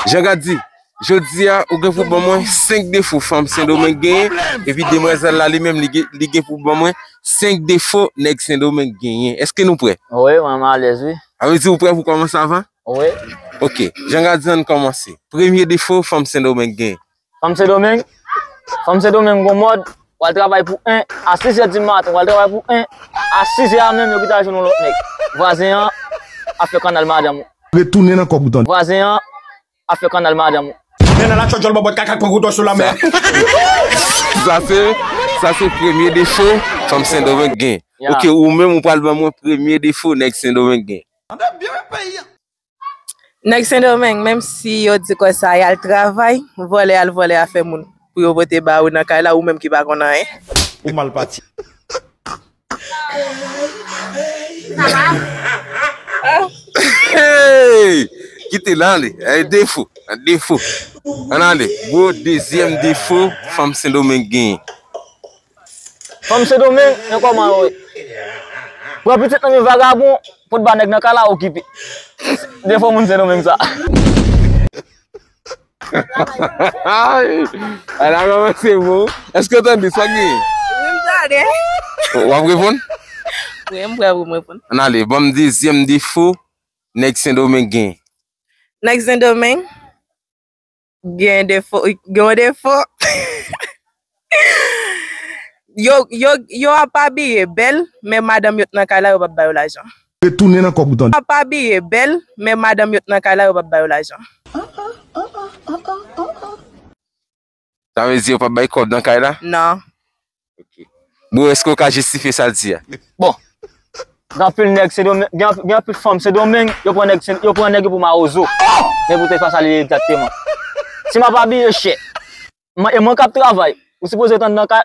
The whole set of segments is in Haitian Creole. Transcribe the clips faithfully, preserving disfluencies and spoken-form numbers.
Jean Gady, jodi a, ou gen pou ban mwen senk defo fanm Sendomeng genyen, epi demwazèl la li menm, li gen, li gen pou ban mwen senk defo nèg Sendomeng genyen. Èske nou prè? Wi, mwen, mwen alèz, wi. Sa vle di ou prè pou kòmanse avan? Wi. Ok, Jean Gady, ann kòmanse. Premye defo fanm Sendomeng genyen. Fanm Sendomeng, fanm Sendomeng gon mòd, w al travay pou en, a sis è di maten, w al travay pou en, a sis è a menm, yo kite al jwenn yon lòt nèg. Vwazen an ap fè kannal madanm ou. Retounen nan kòb ou tande. Vwazen an ap fè kannal madanm ou. Nèg la tchòtchòl bòbòt kaka k pran koutò sou lanmè. Sa se, sa se premye defo fanm Sendomeng gen. Ya. Ok, ou menm ou pral ban mwen premye defo nèg Sendomeng gen. Tande byen peyi a. Nèg Sendomeng, menm si yo di konsa y al travay, vòlè al vòlè afè moun pou yo pote ba ou nan kay la, ou menm ki pa konn anyen. Ou mal pati. Hey! Kite l ale. Ay, defo. Defo. Ann ale. Gwo dezyèm defo fanm Sendomeng genyen. Fanm Sendomeng, men kòman yo ye. Pran pitit nan men vagabon, pot ba nèg nan kay la okipe. Defo moun Sendomeng sa. Ay, ala kòmanse bon. Èske w tande sa k genyen? Wi, m tande. W ap reponn? Wi, m prè pou m reponn. Ann ale, ban m dezyèm defo nèg Sendomeng gen. Nèg Sendomeng gen defo, gen yon defo. Yo, yo, yo ap abiye bèl, men madanm yo t nan kay la, yo p ap ba yo lajan. Retounen nan kòb ou tande. Yo ap abiye bèl, men madanm yo t nan kay la, yo p ap ba yo lajan. Sa vle di yo p ap bay kòb nan kay la? Non. Ok. Bro, èske w ka jistifye sa l di a? Bon, gen anpil nèg Sendomeng, gen, gen anpil fanm Sendomeng, yo pran nèg, Sen- yo pran nèg yo pou mawozo. Men pou te pa sa li ye egzakteman. Si m ap abiye chè, mwen, e mwen k ap travay, ou sipoze tann nan kay,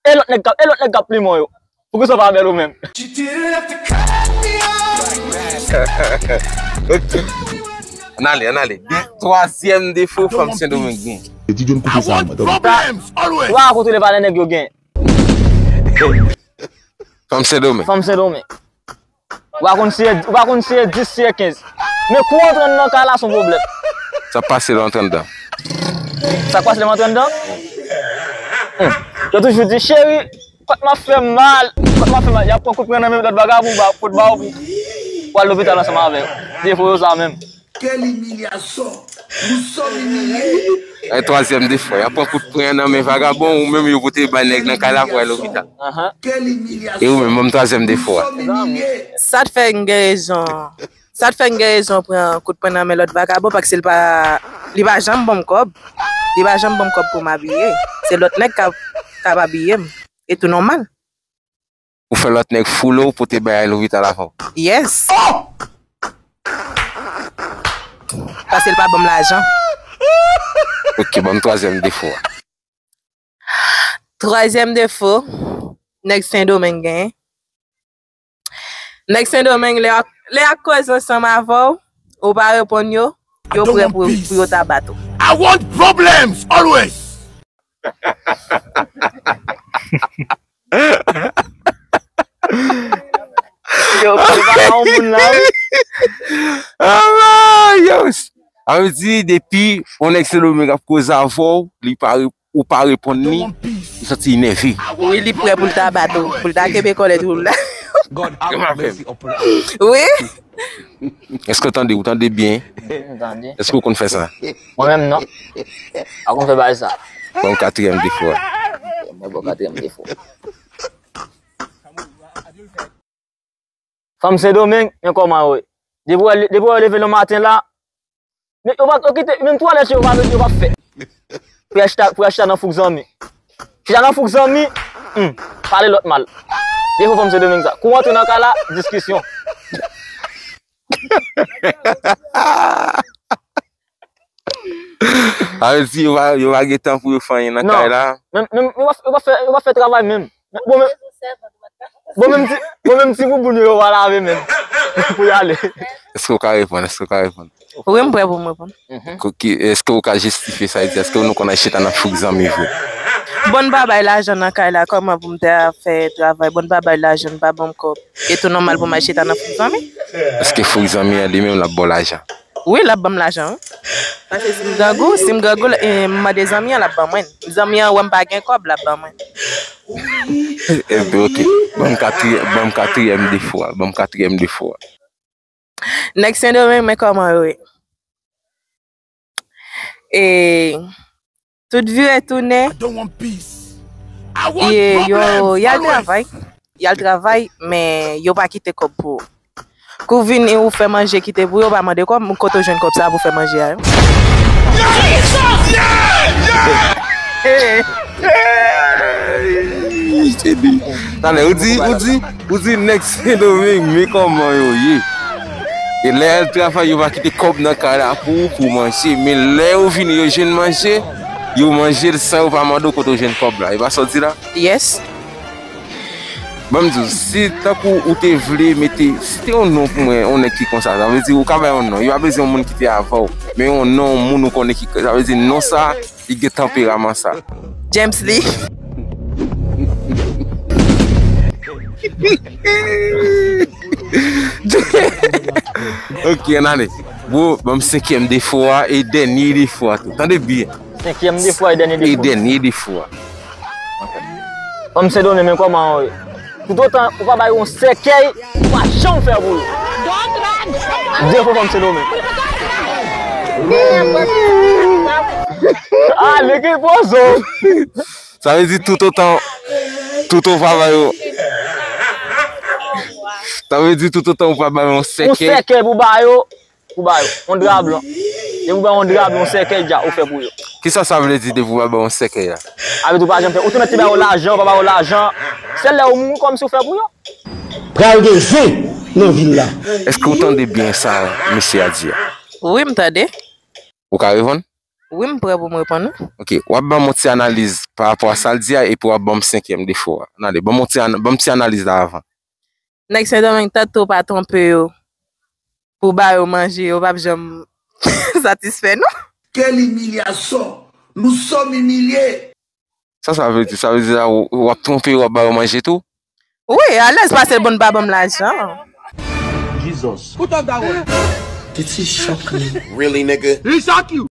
e lòt nèg k ap, e lòt nèg k ap plimen w yo. Poukisa w pa bèl ou menm? Ok. Ann ale, ann ale. De, twazyèm defo fanm Sendomeng gen. Ti John koupe sa, mwen, tande. Ou pa rakonte le valè nèg yo gen. Fanm Sendomeng. Fanm Sendomeng. Ou pa konn si e, ou pa konn si e dis, si e kenz. Men kou w antre nan kay la, se yon pwoblèm. Sa k pase lè w antre anndan? Sa k pase lè m antre anndan? Hmm. Yo toujou di, cheri, kòt m ap fè mal, kòt m ap fè mal. Y ap pran kout pwen nan men lòt vagabon, ba, kout ba w pou, pou al lopital ansanm avè yo. Defo yo sa menm. Quelle humiliation! Nous sommes humiliés! E twazyèm defo, y ap pran kout pwen nan men vagabon, ou menm yo pote bay nèg nan kay la pou al lopital. Ahan. Quelle humiliation! E ou menm, ban m twazyèm defo a. Nous sommes humiliés! Sa t fè m gen rezon. Sa t fè m gen rezon pran kout pwen nan men lòt vagabon, paske l pa, li pa janm ban m kòb. Li pa janm ban m kòb pou m abiye. Se lòt nèg k ap, k ap abiye m. E tou nòmal. Ou fè lòt nèg foule w, pote bagay lopital avè w. Yes. Paske l pa ban m lajan. Ok, ban m twazyèm defo a. Twazyèm defo nèg Sendomeng genyen. Nèg Sendomeng, lè y ap, lè y ap koze ansanm avè w, ou pa reponn yo, yo prè pou, pou yo ta bat ou. I want problems always! Yo, pa yon moun la, wi. Ah, yo. Sa vle di, depi yon nèg Sendomeng ap koze avè w, li pa re-, ou pa reponn li, li santi li nève. Wi, li prè pou l ta bat ou, pou l ta kenbe kòlèt ou la. God have mercy upon us. Wi. Èske w tande? Ou tande byen? M tande. Èske w konn fè sa? Mwen menm, non. Pa konn fè bagay sa. Bon, katriyèm defo a. Mwen bon, katriyèm defo. Fanm Sendomeng, men kòman yo ye? Depi w, depi w leve nan maten la, men yo pa, yo kite, menm twalèt yo pa, yo pa fè. Pou y al chita, pou y al chita nan fouk zanmi. Chita nan fouk zanmi, hmm, pale lòt mal. Defo fanm Sendomeng sa. Kou w antre nan kay la, diskisyon. Sa vle di yo pa, yo pa gen tan pou yo fè anyen nan kay la. Non. Menm, menm, yo pa, yo pa fè, yo pa fè travay menm. Bon, menm, bon, menm ti, bon, menm ti bouboun yo, yo pa lave menm. Pou y ale. Èske w ka reponn? Èske w ka reponn? Wi, m prè pou m reponn. Mhm. Ko-, ki, èske w ka jistifye sa w di? Èske nou konn al chita nan fouk zanmi vre? Bon, n pa bay lajan nan kay la, kòman pou m te fè travay? Bon, n pa bay lajan, n pa ban m kòb. E tou nòmal pou m al chita nan fouk zanmi? Èske fouk zanmi an li menm l ap ba w lajan? Wi, l ap ban m lajan, wi. Paske si m grangou, si m grangou, e, m mande zanmi an, l ap ban mwen. Zanmi an wè m pa gen kòb, l ap ban mwen. Enben, ok. Ban m katriyèm, ban m katriyèm defo a. Ban m katriyèm defo a. Nèg Sendomeng, men kòman yo ye? E, tout vire tounen, e, yo, y al travay. Y al travay, men yo pa kite kòb pou ou. Kou vini, ou fè manje kite pou yo, pa mande kòb, kote w jwenn kòb sa pou fè manje a yo? Talè, ou di, ou di, ou di nèg Sendomeng, men kòman yo ye. E lè y al travay, yo pa kite kòb nan kay la pou ou, pou manje. Men lè yo vini, yo jwenn manje, yo manje l san yo pa mande w kote w jwenn kòb la. E pa sa w di la? Yes. Ban m di w, si tankou ou te vle mete, site yon non pou mwen, yon nèg ki konsa, sa vle di ou ka bay yon non. Yo pa bezwen yon moun ki te avan w, men yon non, yon moun ou konnen ki, sa vle di non sa, li gen tanperaman sa. James Lee. Ok, ann ale. Bro, ban m senkyèm defo a e dènye defo a tou. Tande byen. Senkyèm defo a e dènye defo. E dènye defo a. Fanm Sendomeng, men kòman yo ye? Toutotan ou pa ba yo yon sèkèy, ou pa janm fè pou yo. Defo fanm Sendomeng. Ale ki pozo. Sa vle di toutotan, toutotan ou pa ba yo. Sa vle di toutotan ou pa ba yo yon sèkèy. Yon sèkèy pou ba yo. Pou ba yo yon dra blan. Depi ou ba yo yon dra blan, yon sèkèy dja ou fè pou yo. Kisa sa vle di depi ou ba yo yon sèkèy la? Avè tou pa janm fè. Ou te mèt te ba yo lajan, ou pa ba yo lajan. Sèl lè ou mouri kòmsi ou fè pou yo. Pral gen zen nan vil la. Èske ou tande byen sa mesye a di a? Wi, m tande. Ou ka reponn? Wi, m prè pou m reponn ou. Ok, w ap ban m yon ti analiz pa rapò a sa l di a epi w ap ban m senkyèm defo a. Ann ale, ban m yon ti, ban m ti analiz la avan. Nèg Sendomeng, tanto pa twonpe yo pou ba yo manje, yo p ap janm satisfè non. Quelle humiliation! Nous sommes humiliés! Sa sa vle di? Sa vle di la w ap twonpe yo, w ap ba yo manje tou? Wi, alèz pase l bon pa ban m lajan. Jesus. Piti chòk li. Really, nigga? Li chòk you.